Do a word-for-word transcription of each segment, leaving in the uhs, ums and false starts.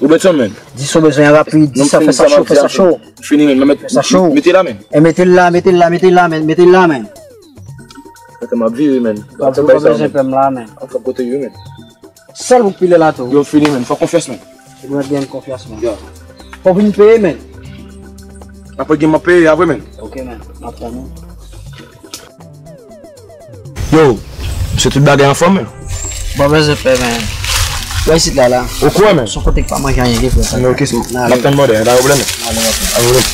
Ou bezwen, man? Di sa w bezwen rapid, di sa, fè sa cho, fè sa cho. Fini, man. Fè sa cho. Mete la, man. E mete l la, mete l la, mete l la, man, mete l la, man. Atè, m ap vire, man. Pa bezwen pè m la, man. Anfòm kote yo, man. Sèl moun k pile la tou. Yo fini, man. Fò konfyans, man. Ou mèt gen konfyans, man. Fò w vin peye, man. Apre gen m ap peye a vre, man. Ok, man. M ap tann ou. Yo, se tout bagay anfòm, man. Bon, bezwen pè, man. Wè isit la, la. Ou kwè, man? Son kote k pa manje anyen, gen frè. Ok, se. N ap tann bòdè, pa gen pwoblèm. Ale, ok. Pa gen pwoblèm.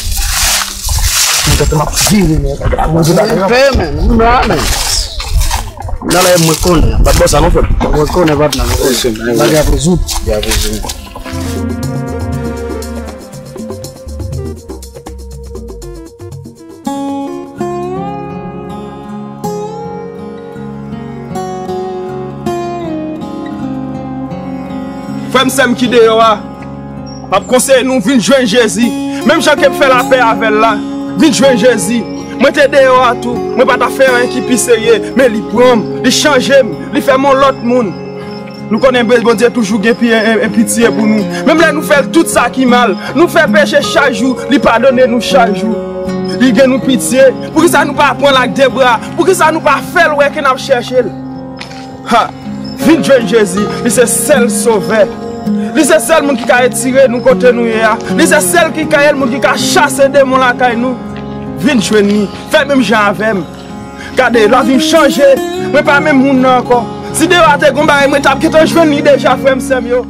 Mwen tante m ap vire, man. Mwen pè, man. M la, man. M la, la, mwen konnen. Pa t bò sa non, frè. Mwen konnen, patnè, mwen konnen. Bagay ap rezoud. Bagay ap rezoud. Frè m, sè m ki deyò a, m ap konseye nou vin jwenn Jezi. Menm jan ke m fè lapè avè l la, vin jwenn Jezi. Mwen te deyò a tou, mwen pa ta fè anyen ki pi serye, men li pran m, li chanje m, li fè m yon lòt moun. Nou konnen Bondye toujou gen pi-, en-, en-, pitye pou nou. Menm lè nou fè l tout sa ki mal, nou fè peche chak jou, li padone nou chak jou. Li gen nou pitye. Poukisa nou pa pran l ak de bra? Poukisa nou pa fè l wè ke n ap chèche l? Ha! Vin jwenn Jezi, li se sèl sovè. Li se sèl moun ki ka retire nou kote nou ye a. Li se sèl ki ka, sèl moun ki ka chase demon lakay nou. Vin jwenn li. Fè menm jan avè m. Gade, lavi m chanje. Mwen pa menm moun nan ankò. Si deyò a te gon bagay, mwen t ap gentan jwenn li deja, frè m, sè m yo.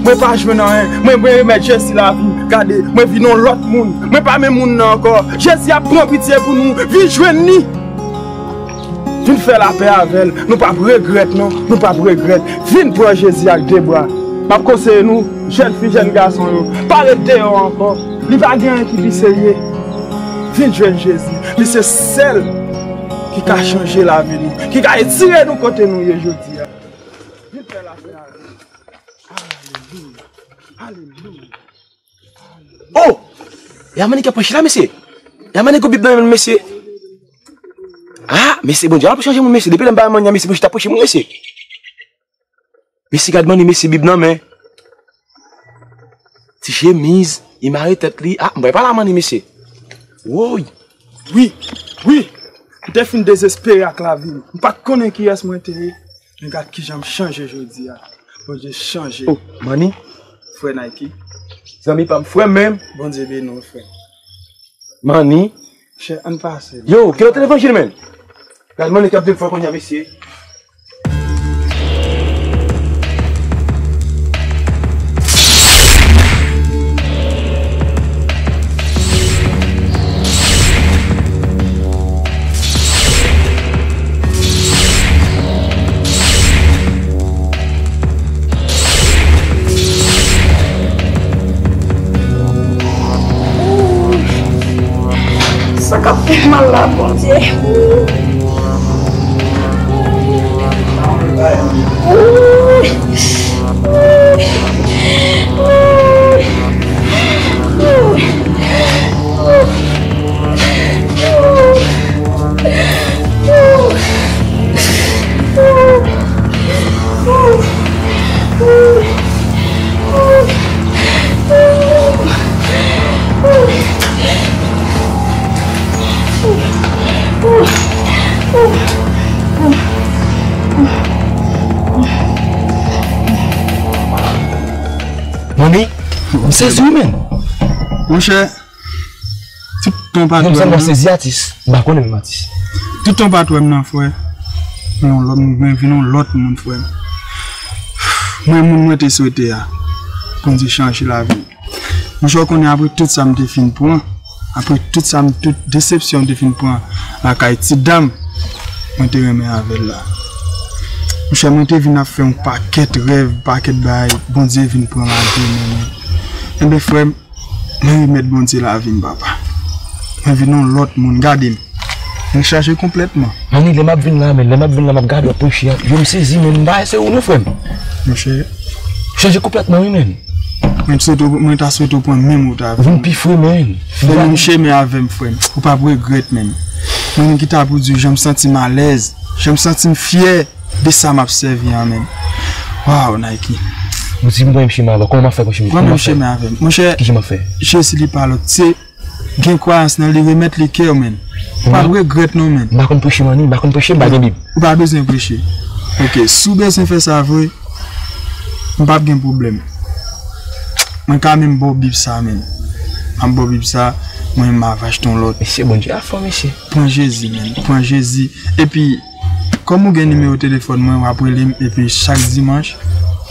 Mwen pa jwenn anyen. Mwen, mwen remèt Jezi lavi m. Gade, mwen vin yon lòt moun. Mwen pa menm moun nan ankò. Jezi ap pran pitye pou nou. Vin jwenn li. Vin fè lapè avè l. Nou p ap regrèt, non. Nou p ap regrèt. Vin pran Jezi ak de bra. M ap konseye nou, jèn fi, jèn gason yo, pa ret deyò ankò. Li pa gen anyen ki pi serye. Vin jwenn Jezi. Li se sèl ki ka chanje lavi nou, ki ka retire nou kote nou ye jodi a. Vin fè lapè avè l. Alelouya. Alelouya. Oh! E a mannik k ap preche la, mesye. E a mannik gen Bib nan men l, mesye. Ah, mesye, Bondye ap chanje moun, mesye. Depi lè m pa wè mannik, mesye, Bondye t ap preche moun, mesye. Mesye, gad mannik, mesye, Bib nan men. Ti chemiz, li mare tèt li. Ah, m pral pale a mannik, mesye. Woy! Wi, wi. M te fin dezespere ak lavi m. M pa t konnen kiyès mwen te ye. Men gad kijan m chanje jodi a. Bondye chanje. Oh, mannik. Frè Nike. Zanmi pa m, frè m menm. Bondye beni w, frè. Mannik. Chè, ann pase. Yo, kilè w te levanjil, menm? Gad mannik k ap di m fò kounye a, mesye. Sa k ap fè m mal la, Bondye. Mannik, m sezi wi, menm. Monchè, tout tan w pa t wè m nan. Sezi atis. M pa konnen menm atis. Tout tan w pa t wè m nan, frè. Mwen yon lòt, mwen vin yon lòt moun, frè. Mwen moun mwen te swete a. Bondye chanje lavi m. Monchè, w konnen apre tout sa m te fin pran, apre tout sa m, tout desepsyon m te fin pran lakay ti dam mwen te renmen avè l la. Monchè, mwen te vin ap fè yon pakèt rèv, pakèt bagay, Bondye vin pran lavi m, men. Enben, frè m, mwen remèt Bondye lavi m, papa. Mwen vin yon lòt moun, gade m. Mwen chanje konplètman. Mannik, lè m ap vin la, men, lè m ap vin la, m ap gade w ap preche a. Yo, m sezi, men, m pa wè se ou non, frè m. Monchè. Chanje konplètman, wi, men. Mwen swete w, mwen ta swete w pran menm wout avè m. Vin pi fre, man. Fè menm chemen avè m, frè m. Ou p ap regrèt, menm. Mwen menm ki ta pou di w, jan m santi m alèz, jan m santi m fyè de sa m ap sèvi an, menm. Waw, Nike. Ou di m pran menm chemen avè w. Kòman m ap fè pran chemen? Pran menm chemen avè m. Monchè, kijan m ap fè? Jezi li pa lòt. Se gen kwayans nan li, remèt li kè w, menm. Ou p ap regrèt non, menm. M pa konn preche, man, m pa konn preche, m pa gen Bib. Ou pa bezwen preche. Ok, si w bezwen fè sa vre, m p ap gen pwoblèm. Mwen ka menm ba w Bib sa, menm. M ap ba w Bib sa, mwen menm m ap achte yon lòt. Mesye, Bondye a fò, mesye. Pran Jezi, menm. Pran Jezi. Epi, kòm ou gen nimewo telefòn mwen, w ap rele m, epi chak dimanch,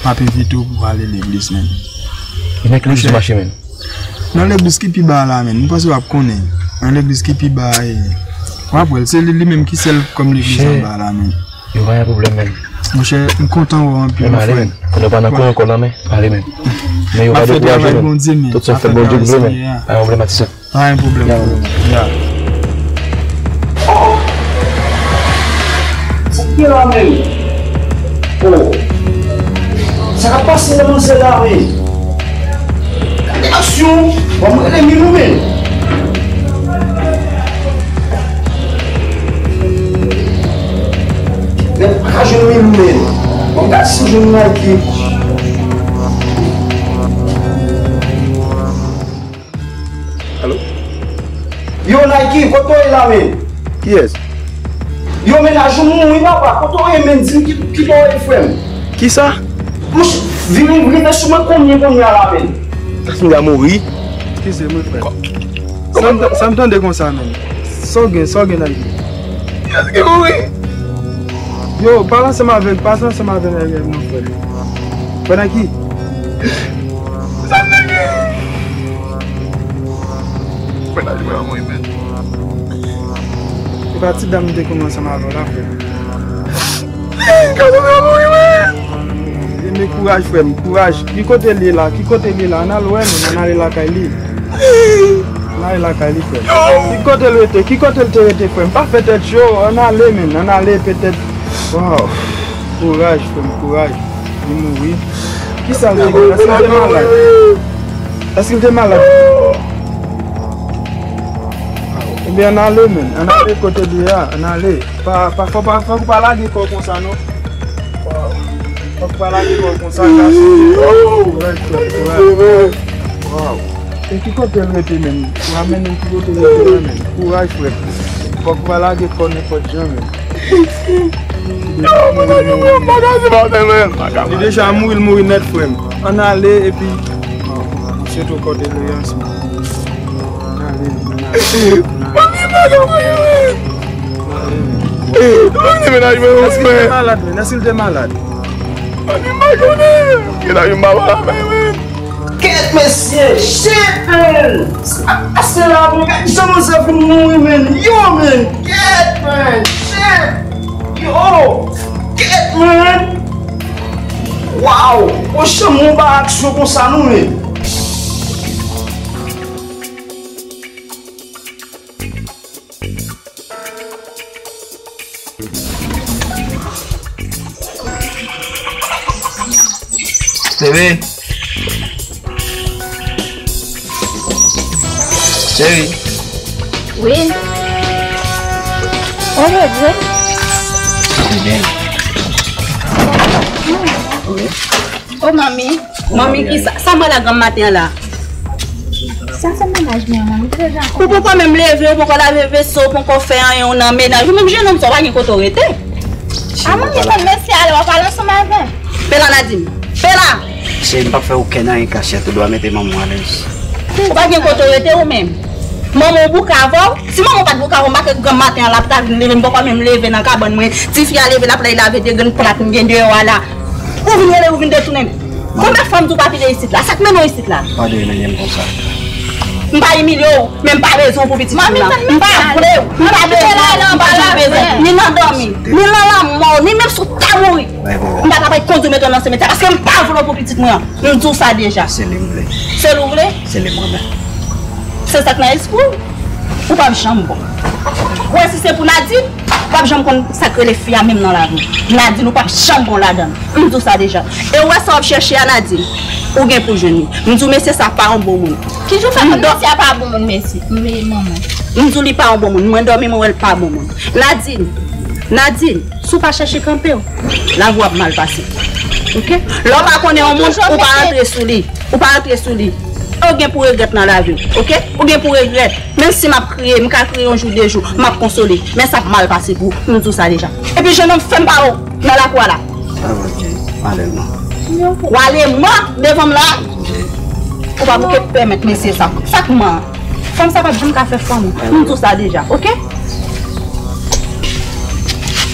m ap envite w pou w ale legliz, menm. Ou nan ki legliz ou mache, menm? Nan legliz ki pi ba a la, menm. M panse w ap konnen. Nan legliz ki pi ba a, e, w ap wè l. Se li, li menm ki sèl kòm legliz anba a la, menm. Yo, pa gen pwoblèm, menm. Monchè, m kontan wè w anpil, mon frè. Menm ale, menm. Kounye a w pa nan kò ankò, non, men ale, menm. Men yo pa dekouraje, menm. Tout sa w fè, Bondye k vle, menm. Pa gen pwoblèm, Matissan. Pa gen pwoblèm, frè. Ya. Oh! Sa k gen la menm? Oh! Sa k ap pase nan manzè la menm? Gade aksyon! Bon, mwen rele Milou menm. Men pa ka jwenn Milou menm. Bon, gade si m jwenn Nike. Alo? Yo, Nike, kote w ye la, men? Kiyès? Yo, mennaj ou mouri, papa. Kote w ye, men? Di m ki, ki bò w ye, frè m. Kisa? Monchè, vin rive sou mwen konbyen kounye a la, men? Sa ki a mouri? Eskize m, wi, frè. Sa m, sa m tande konsa, men. Sa w gen, sa w gen, Nike? Kiyès ki mouri? Yo, pale ansanm avèk, pale ansanm avèk nèg non, frè. Frè Nike. Sa m te gen? Frè Nike, mwen mouri, men. Se pa ti dam m te konn ansanm avè w la, frè. Gade mwen mouri, men. E men kouraj, frè m, kouraj. Ki kote l ye la? Ki kote l ye la? Ann al wè, men, ann ale lakay li. Ann ale lakay li, frè m. Ki kote l rete? Ki kote l te rete, frè m? Pa fè tèt cho, ann ale, men, ann ale, petèt. Waw. Kouraj, frè m, kouraj. Li mouri. Kisa l te gen? Èske l te malad? Èske l te malad? Ebyen, ann ale, men. Ann ale kote l ye a. Ann ale. Pa, pa, fò, pa, fòk ou pa lage kò w konsa, non. Fòk ou pa lage kò w konsa, gason. Kouraj, frè m, kouraj. Waw. E ki kote l rete menm? Ou ap mennen m ki kote l rete la menm? Kouraj, frè m. Fòk ou pa lage kò nenpòt jan menm. Yo, mwen ta gen yon bagay se pa fè, men. Li deja mouri, l mouri nèt, frè m. Ann ale, epi, oh, m swete w kondoleyans, men. Ann ale, men, ann ale. Mwen gen bagay mwen, men. Mwen gen mennaj mwen, men. Èske l te malad, men? Èske l te malad? Mwen gen bagay, men. Gen la, gen bagay la, men. Kèt mesye, shit, man! Sa k pase la, men? Gad jan manzè vin mouri, man! Yo, man! Kèt, man! Shit! Yo! Kèt, man! Waw! Monchè, m wè w pa aksyon konsa, non, men! Bebe. Cheri. Wi. Oh, Bondye. Bebe. Wi. Oh, manmi. Manmi, kisa? Sa m wè la granm maten an la? Sa se mennaj mwen, manmi. Ou poko menm leve, ou poko lave veso, ou poko fè anyen, ou nan mennaj. Ou menm jennonm sa, ou pa gen kote w rete. A, manmi, konn mesye a la, w ap pale ansanm avè m. Pela, Nadine. Pela! Cheri, m p ap fè okenn anyen kachèt, ou dwe mete manman w alèz. Ou pa gen kote w rete, ou menm. Manman w bouke avè w? Si manman w pa t bouke avè w, m pa kwè granm maten an, l ap ta vin leve, m poko menm leve nan kabann mwen. Tifi a leve, l ap lave de grenn plat m gen deyò a la. Ou vin rele, ou vin detounen m. Konbyen fwa m di w pa vini isit la? Sa k mennen w isit la? Pa de imilye m konsa. M pa imilye w, men m pa bezwen w pou pitit mwen an. M pa vle w, m pa bezwen w, m pa bezwen w. Ni nan dòmi, ni nan lanmò, ni menm si w ta mouri. M pa ka bay kondwi mete w nan simetyè paske m pa vle w pou pitit mwen an. M di w sa deja. Se li m vle. Se li w vle? Se li m renmen. Se sa k nan espri w? Ou p ap janm bon. Ou wè si se pou Nadine? p ap janm konn sa k rele fi a menm nan lavi w. Nadine, ou p ap janm bon ladan l. M di w sa deja. E ou wè sa w ap chèche a, Nadine? Ou gen pou jwenn li. M di w mesye sa pa yon bon moun. Kijan w fè konn mesye a pa bon moun, mesye? M, manman. M di w li pa yon bon moun. Mwen dòmi, mwen wè l pa bon moun. Nadine, Nadine, si w pa chèche kanpe w, lavi w ap mal pase. Oke? Lè w pa konnen yon moun, ou pa rantre sou li. Ou pa rantre sou li. Ou gen pou regrèt nan lavi w. Oke? Ou gen pou regrèt. Menm si m ap kriye, m ka kriye yon jou, de jou, m ap konsole. Men sa ap mal pase pou ou. M di w sa deja. Epi jennonm, fè m pa wè w nan lakou a la. Sa va, Jay. Pale m non. W ale mò devan m la. Jay. Ou pa bouke pèmèt mesye sa. Sa k man. Fanm sa p ap janm ka fè fanm ou. M di w sa deja, oke?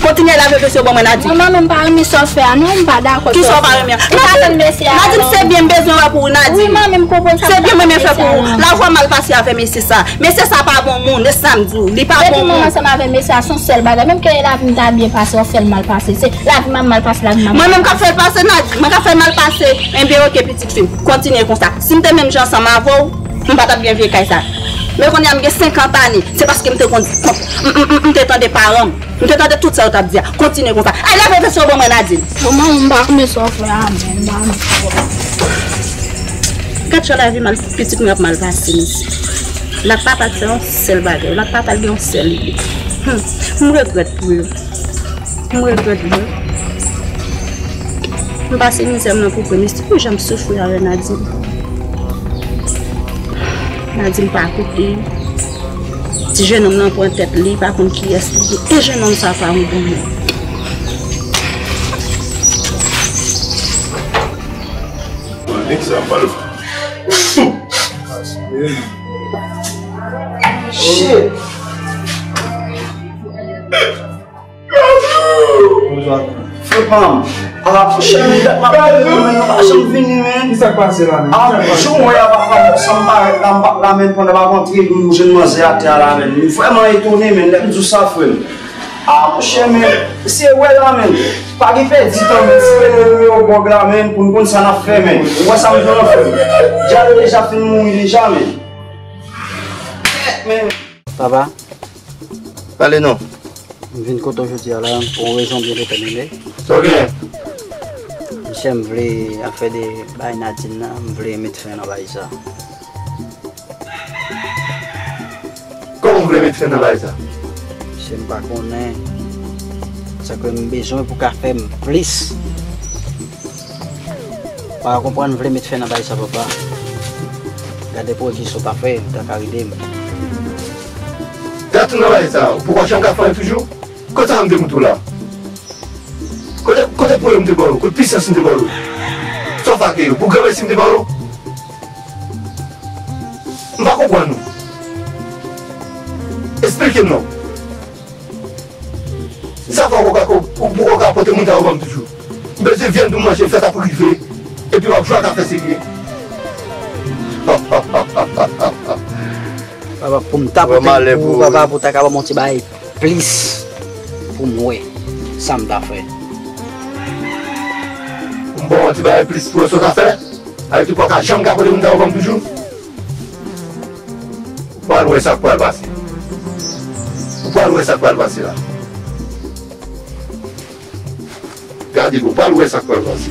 Kontinye lave vesye w ban mwen, Nadine. Manman, men m pa renmen sa w fè a non, m pa dakò. Kisa w pa renmen an? M pa tann mesye a. Nadine, se byen m bezwen wè pou ou, Nadine. Wi, manman, m konprann sa. Se byen mwen men fè pou ou. Lavi w mal pase avè mesye sa. Mesye sa pa bon moun, e sa m di w. Li pa bon moun. Depi mwen ansanm avè mesye a, se yon sèl bagay. Menm ke lavi m ta byen pase, w ap fè l mal pase. Se lavi m ap mal pase, lavi m ap mal pase. Mwen menm k ap fè l pase, Nadine. Mwen k ap fè l mal pase. Enben, oke, pitit fi m. Kontinye konsa. Si m te menm jan ansanm avè w, m pa t ap gen vye kay sa. Men kounye a m gen senkant ane, se paske m te konn, m, m, m, m te tande paran m. M te tande tout sa yo t ap di a. Kontinye konsa. Ay, lave vesye w ban mwen, Nadine. Manman, m pa renmen sa w fè a, men m pa renmen sa w fè. Gad jan lavi mal, pitit mwen ap mal pase, mesye. Lòt papa l fè yon sèl bagay, lòt papa l gen yon sèl ide. Hmm, m regrèt pou yo. M regrèt vre. M pase mizè m nan pou vre, mesye, pou jan m soufri avè Nadine. Nadine pa koute. Ti jennonm nan pran tèt li, pa konn kiyès li ye. E jennonm sa pa yon bon moun. Nèg sa mal. Shit. Frè pa m. Ala, monchè, men dat m ap tande nou, men nou pa janm vini, men. Kisa k pase la, men? Ah, jou mwen a pa fè m, san m parèt la, m p ap la, men, pandan m ap antre, m jwenn manzè atè a la, men. M vrèman etone, men, lè m di w sa, frè m. Ah, monchè, men, se wè la, men. Pa gen pèdi tan, men. Si rele nimewo bòg la, men, pou n konn sa n ap fè, men. Ou wè sa m di w lan, frè m? Djalo deja fin mouri deja, men. Men. Papa. Pale non. M vin kote w jodi a la pou yon rezon byen detèmine. Sa w genyen? Monchè, m vle afè de bay Nadine nan, m vle met fen nan bay sa. Kòman w vle met fen nan bay sa? Monchè, m pa konnen. Sa ke m bezwen pou ka fè m plis. Pa konprann, vle met fen nan bagay sa, papa. Gade pou ki sa w ka fè, ou ta ka ede m. Gad tou nan bagay sa, ou poko janm ka fè anyen toujou? Kote sa m te montre w la? Kote, kote pwoblèm m te ba w? Kote pisans m te ba w? Sa w fake yo? Pou granmesi m te ba w? M pa konprann ou. Esplike m non. Sa fè w poko ka, ou poko ka pote moun sa yo ban m toujou. M bezwen vyann pou m manje, m fè sa pou rive. Epi w ap jwe ak afè serye. Papa, pou m ta pote pou ou, papa, pou w ta ka ban m yon ti bagay plis pou m wè sa m ta fè. Pou m ba w yon ti bagay plis pou w wè sa w ta fè? Avèk tout, ou pa ka janm ka pote moun sa yo ban m toujou? Ou pral wè sa k pral pase. Ou pral wè sa k pral pase la. Gade, ou pral wè sa k pral pase.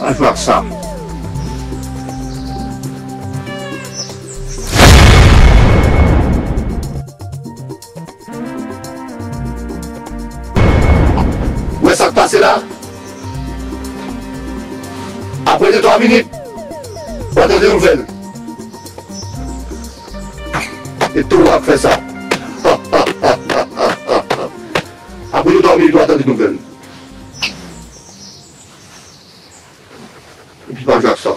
Ann fè ak sa. Ou wè sa k Se la. Apre de twa minit, w a tande nouvèl. E tou w ap fè sa. Apre de twa minit, w a tande nouvèl. Epi pa jwe ak sa.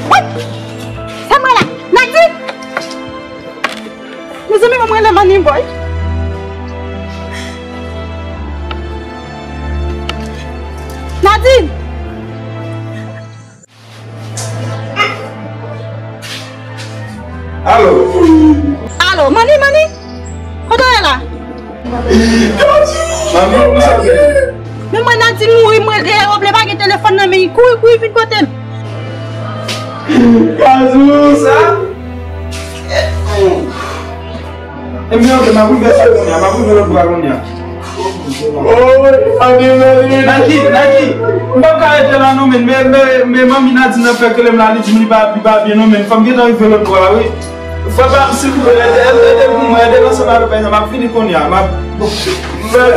Wi! Sa mwen la! Nadine! Mezanmi, mwen rele Manny Boy. Nadine! Alo. Alo, Manny, Manny? Kote w ye la? Manny, ou sa fè? Men mwen Nadine mouri, mwen rele, yo vle pa gen telefòn nan men, kouri, kouri vin kote m. Kazou, sa? Ebyen, ok, m ap rive sou kounye a, m ap rive lòt bò a kounye a. Naki, Naki, m p ap ka rete la non, men, men, men, men manmi Nadine nan fè kele m la, li di m li pa, li pa byen non, men fò m gentan rive lòt bò a, wi. Frè pa m, silvouplè, ede, ede, ede pou mwen, ede l ansanm avè pè sa, m ap vini kounye a, m ap. Mèsi,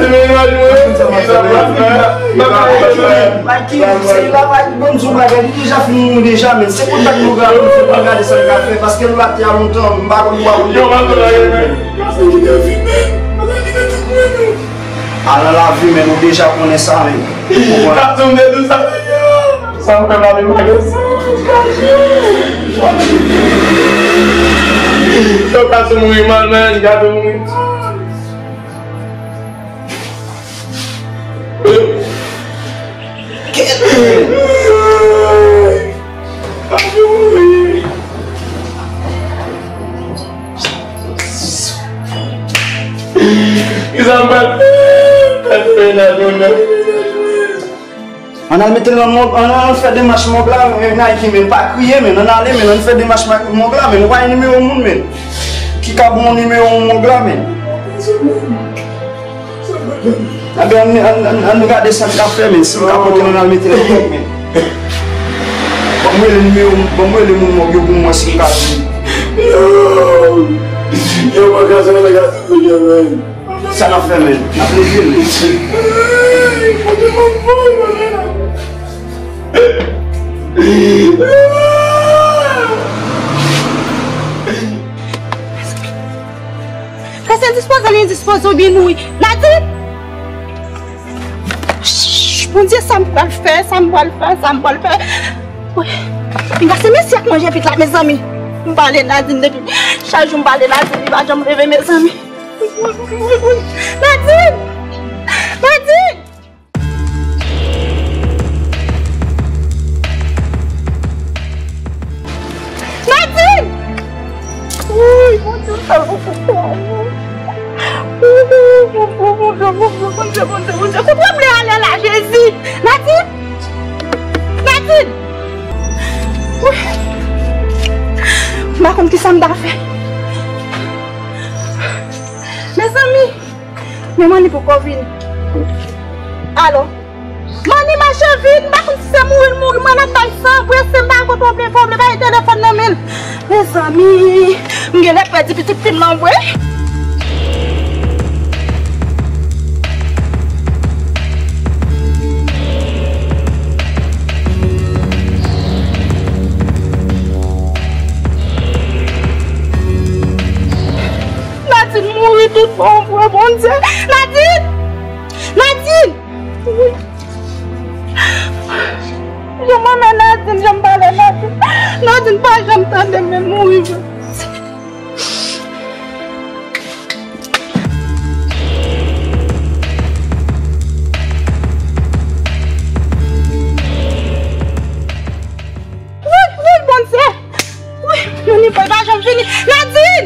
men, mèsi, mèsi. Naki, se la, pa bon, di w bagay, li deja fin mouri deja, men se kontak nou gade, nou fè pou gade sa l ka fè, paske l la te a lontan, m pa konn ou pa konn. Yo, m ap travay, men. Pase ki te fin, men. Pase ki te fin, men. Al nan lavi, men, nou deja konnen sa, men. Ou konprann? Sa tonbe tou sa, men. Sa m fè mal, men, men. Yo, pase mouri mal, men, gade mouri. Ann al mete l nan mòg, ann al fè demach mòg la, men Nike, men pa kriye, men ann ale, men ann fè demach mòg la, men ou pa gen nimewo moun, men ki ka ban w nimewo mòg la, men. Anben, ann, ann, ann, ann gade sa n ka fè, men, si m ka pote l, ann al mete l nan mòg, men. Ban m rele nimewo, ban m rele moun mòg yo pou m wè si m ka jwenn. Yo! Yo, mwen ka sa, mwen ka sa, men. Sa n ap fè, men? N ap leve l. Ay, pote mwen fò, mwen. Kè se dispoze, li dispoze oubyen mouri. Nadine! Shh, Bondye, sa m pral fè, sa m pral fè, sa m pral fè. Wi. Pinga se mesye ak manje pit la, mezanmi. M pale Nadine depi. Chak jou m pale Nadine, li pa janm leve, mezanmi. Nadine! Nadine! Nadine! Woy, Bondye, sa yo pou fè. Bondye, Bondye, Bondye, Bondye, Bondye, Bondye, kote w vle ale la, Jezi? Nadine! Nadine! Woy. M pa konn kisa m ta fè. Mezanmi! Men Manny poko vini. Alo? Manny, mache vit, m pa konn si se mouri l mouri, mwen nan kay san prese, m pa konn kote w vle fè, w vle bay telefòn nan men l. Mezanmi, m genlè pèdi pitit fi m nan vre. Nadine mouri tout bon vre, Bondye. Nadine! Nadine! Wi. Jan m renmen Nadine, jan m pale Nadine. Nadine pa janm tande m, men mouri vre. Wi, wi, Bondye. Wi, Manny Boy pa janm vini. Nadine!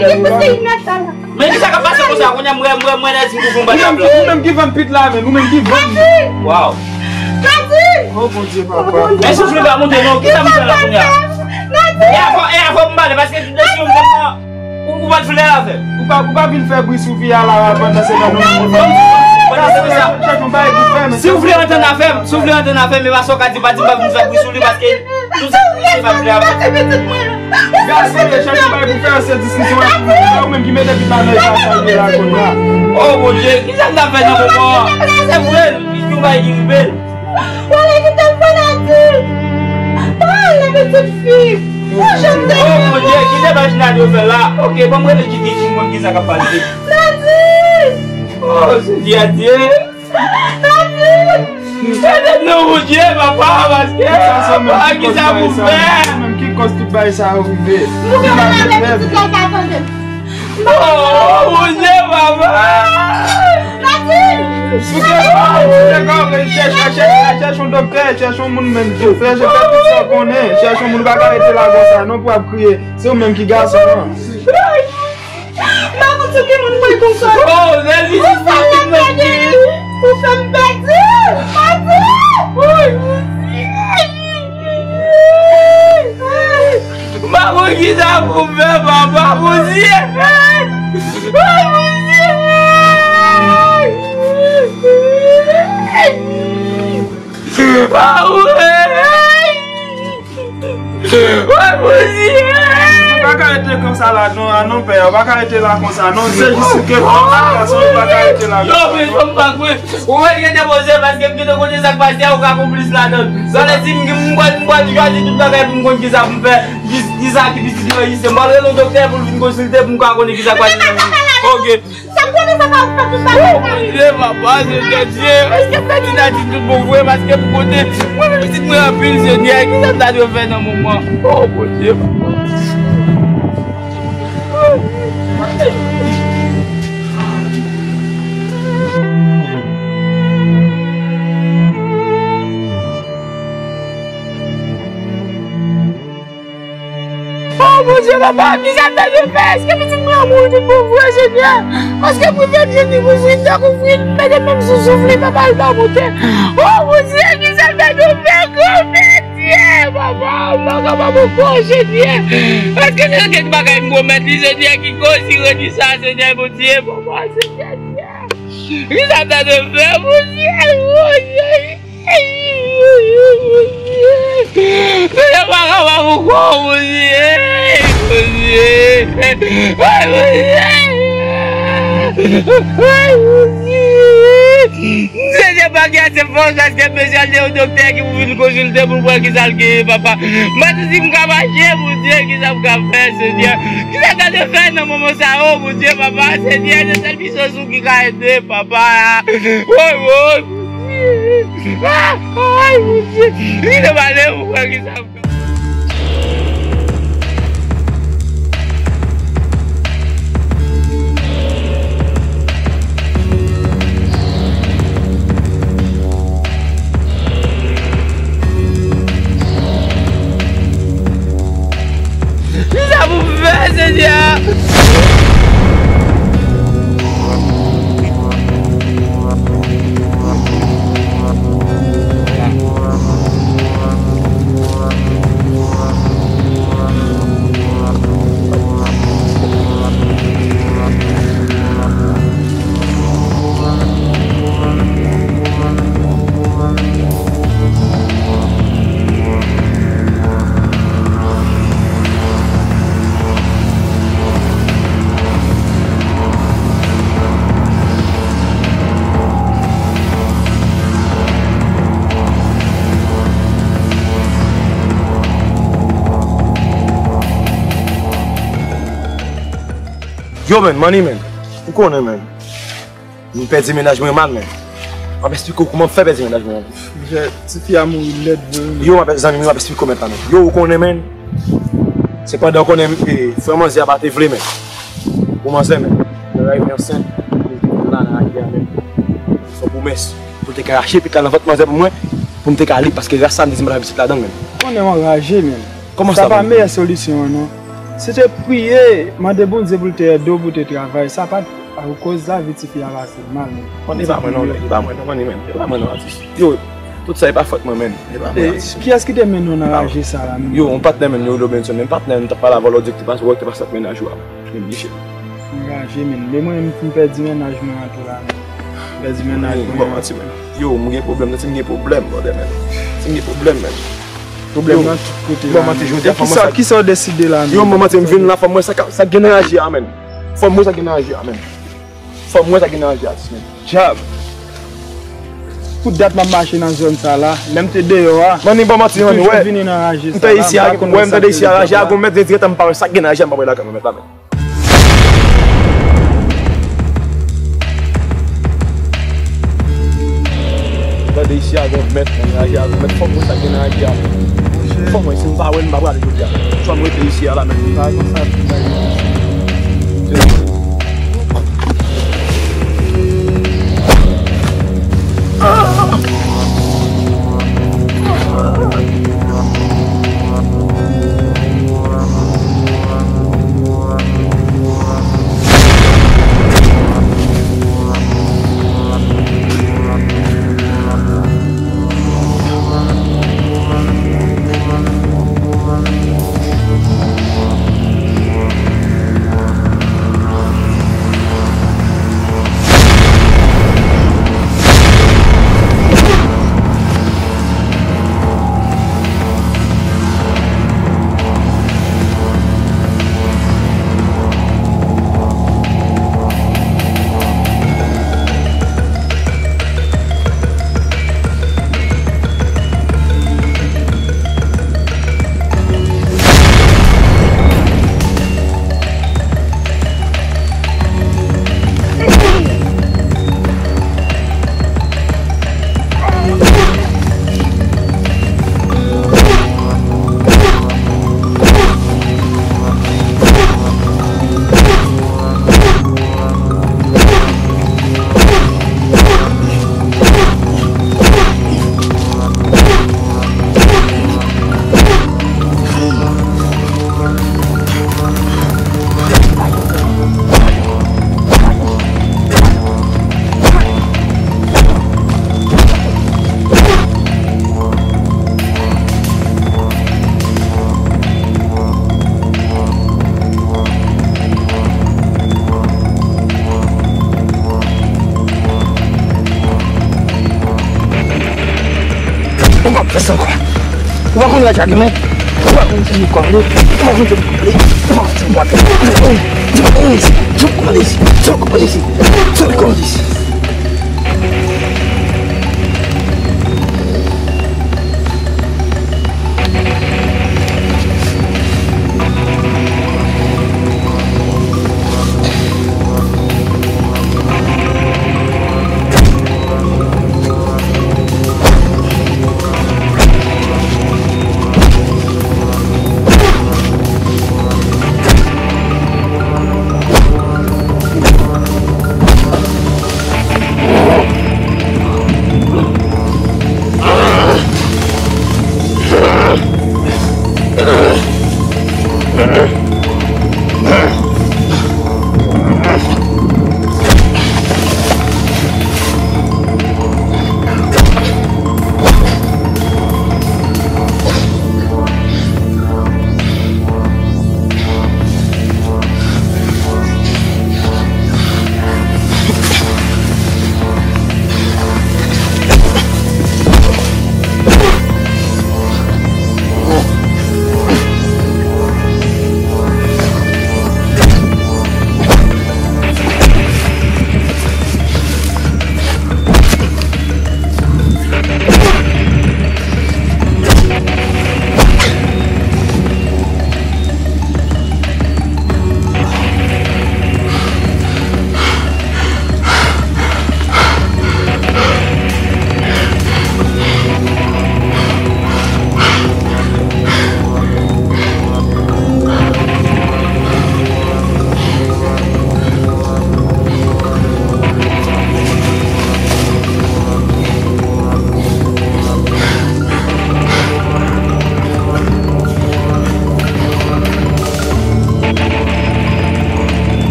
Pitit mwen se Inès sa la. Men ki sa k ap pase konsa? Kounye a m wè, m wè, m wè Nadine pou fon bat la. Ou menm ki vann pit la, men ou menm ki vann. Waw. Nadine! Oh, Bondye, papa. Men soufle pa monte non. Ki sa m fè la kounye a? E avè, e avè m pale, paske depi yon moman, ou, ou pa t vle avè m. Ou pa, ou pa vin fè bri sou fi a la, pandan se tan nou. Si w vle antann avè m, si w vle antann avè m, e pa sa w ka di, pa di m pa vin fè bri sou li, paske tout sa se pa vle avè m. Gason yo, chèche yon bagay pou fè, se diskisyon ak moun. Ou menm ki mete pita nan eta sa l ye la kounye a. Oh, Bondye, ki sa m ta fè nan moman an? Se vre, li di yon bagay ki rive l. Wale ki te fè Nadine. Pale pitit fi. Ou janm te. Oh, Bondye, ki te imajinasyon fè la? Ok, ban m rele Gigi, Gigi, mwen ki sa k ap pase. Nadine. Oh, Seyè Dye. Nadine. Ede nou, Bondye, papa, paske pa ki sa pou fè. Ou menm ki kòz tout bagay sa yo rive. Ou gen mal avè pitit la, sa tande. Oh, Bondye, papa. Nadine. Ou te kò, ou te kò, chèche, chèche, chèche yon doktè, chèche yon moun menm. Chèche, fè tout sa w konnen. Chèche yon moun, ou pa ka rete la konsa, non, pou ap kriye. Se ou menm ki gason an. M pa konn sou ki moun mwen konsa. Oh, lè li di sa, ki moun ki. Ou fè m pèdi. Pèdi. Woy, Bondye. M pa konn ki sa pou m fè, papa, Bondye. Woy, Bondye. Ah, woy. Woy, Bondye! Ou pa ka rete konsa la, non, a non, pè, ou pa ka rete la konsa, non, se jis ke gason, ou pa ka rete la konsa. Yo, men, fòm pa kwe. Ou wè, gen de poze, paske m gentan konnen sa k pase a, ou ka konplis ladan. Sa vle di, m, m pral, m pral chwazi tout bagay pou m konn ki sa pou m fè. Jis, jis sa ki pitit yo, jis, m pral rele yon doktè pou l vin konsilte, pou m ka konnen ki sa k pase nan vi. Ok. Sa m konnen sa pa ou fè tout bagay sa. Papa, Senyè Dye, èske Fèdina di tout bon vre? Paske pou kote mwen menm pitit mwen anpil, Senyè, kisa m ta dwe fè nan moman? O Bondye, papa. O Bondye, papa, kisa m ta dwe fè? Èske pitit mwen an mouri tout bon vre, Senyè? Paske pou fè m jwenn li pou fri m tankou fri m mete menm sou souf li, papa, l pa monte. O Bondye, kisa m ta dwe fè? Granmèt Dye, papa, m pa kapab ankò, Senyè. Paske se gen bagay m pwomèt li, Senyè, ki konsi redi sa, Senyè Bondye, papa, Senyè Dye. Kisa m ta dwe fè, Bondye, Bondye? Senyè, pa kapab ankò, Bondye. Bondye. Ay, Bondye. Ay, Bondye. Senyè, pa gen ase fòs, paske m bezwen al de yon doktè ki pou vin konsilte pou l wè kisa l genyen, papa. M pa santi m ka mache, Bondye, kisa m ka fè, Senyè? Kisa m ta dwe fè nan moman sa yo, Bondye, papa? Senyè, se sèl pisans ou ki ka ede, papa. Woy, woy, Bondye. Ah, ay, Bondye. Li te pale, ou wè kisa m ka. Kisa pou m fè, Senyè? Yo, man, money, man. Ou konnen, man. M pèdi mennaj mwen mal, men. M ap esplike w kouman m fè pèdi mennaj mwen an. Monchè, tifi a mouri lèd vre, wi, men. Yo, m ap, zanmi m, m ap esplike w mentnan, men. Yo, ou konnen, men. Se pandan w konnen, e, frè manzè a pa te vle, men. Pou manzè, men. Nan rayi men ansent, pou l la nan rayi a, men. Fè pwomès. Pou l te ka rache pit la nan vant manzè pou mwen, pou m te ka lib, paske ras sa m te di m pa ta pitit ladan l, men. Ou konnen w anraje, men. Kòman sa, sa pa meyè solisyon an, non. Si w te priye, mande Bondye pou l te ede w, pou w te travay, sa pa t akoz lavi tifi a pase mal, non. Money, e pa mwen, non, e pa mwen, non, money, man. E pa mwen, non, atis. Yo, tout sa, e pa fòt mwen, man. E pa mwen, atis. Kiyès ki te mennen w nan raje sa la, menm? Yo, yon patnè, man, yo rele w Benson, menm patnè, nou t ap pale avè l, ou di l te pase, ou te pase ak mennaj ou a, man. Menm li, cheri. Anraje, man. Men mwen menm, m pèdi mennaj mwen an tou la, man. Pèdi mennaj mwen an. Bon, manti, man. Yo, m gen pwoblèm, si m gen pwoblèm, brother, man. Si m gen pwoblèm, man. Pwoblèm nan tout kote la, man. Bon, manti, jodi a, fò m wè sa. Kisa w deside la, man? Yo, bon, manti, m vin la, fò m wè sa k, sa k gen nan raje a, man. Fò m wè sa k gen nan raje a, man. Fò m wè sa k gen nan raje a, man. Dyab. Pou dat m ap mache nan zòn sa la, lè m te deyò a, money, bon, manti, money, toujou vini nan raje sa la, m pa konn wè sa k te devan la. Wè, m tande isi a, raje a gon mèt, dirèkteman m pa wè sa k gen nan raje a, m pa wè lakay mwen mèt la, man. Tande isi a gon mèt, man, raje a gon mèt, fò m wè sa k gen nan raje a, man. Fò m wè, si m pa wè l, m pa prale jodi a. Fò m rete isi a la, man. Pa konsa, ti bagay. Fè sa ankò. Ou pa konn laj a gen men. Ou pa konn si ou kòmande. Ou pa konn si ou kòmande. Ou pa konn si ou kòmande. Ou pa konn si ou kòmande isi. Ou pa konn si ou kòmande isi. Ou pa konn si ou kòmande isi.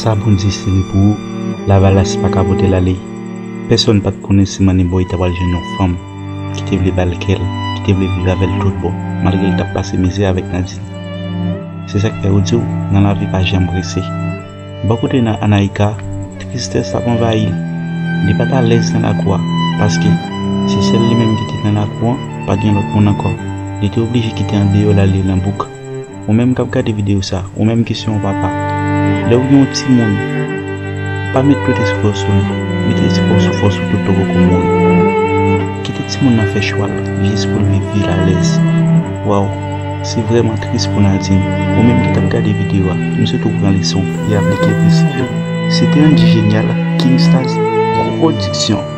Sa Bondye sere pou ou, lavalas pa ka pote l ale. Pèsonn pa t konnen si Manny Boy ta pral jwenn yon fanm ki te vle ba l kè l, ki te vle viv avè l tout bon, malgre l t ap pase mizè avèk Nadine. Se sa k fè yo di w, nan lavi pa janm prese. Bò kote Anaïka, tristès ap anvayi l. Li pa t alèz nan lakou a, paske se sèl li menm ki te nan lakou an, pa t gen lòt moun ankò. Li te oblije kite andeyò l ale nan bouk. Ou menm k ap gade videyo sa, ou menm ki se yon papa, lè w gen yon timoun, pa met tout espwa w sou li, mete espwa w sou fòs ou tout tan w poko mouri. Kite ti Moun nan fè chwa l jis pou l viv vi l alèz. Waw, se vrèman tris pou Nadine. Ou menm ki t ap gade videyo a, m swete w pran leson e aplike prensip yo. Se te Andy Génial, King Stars Production.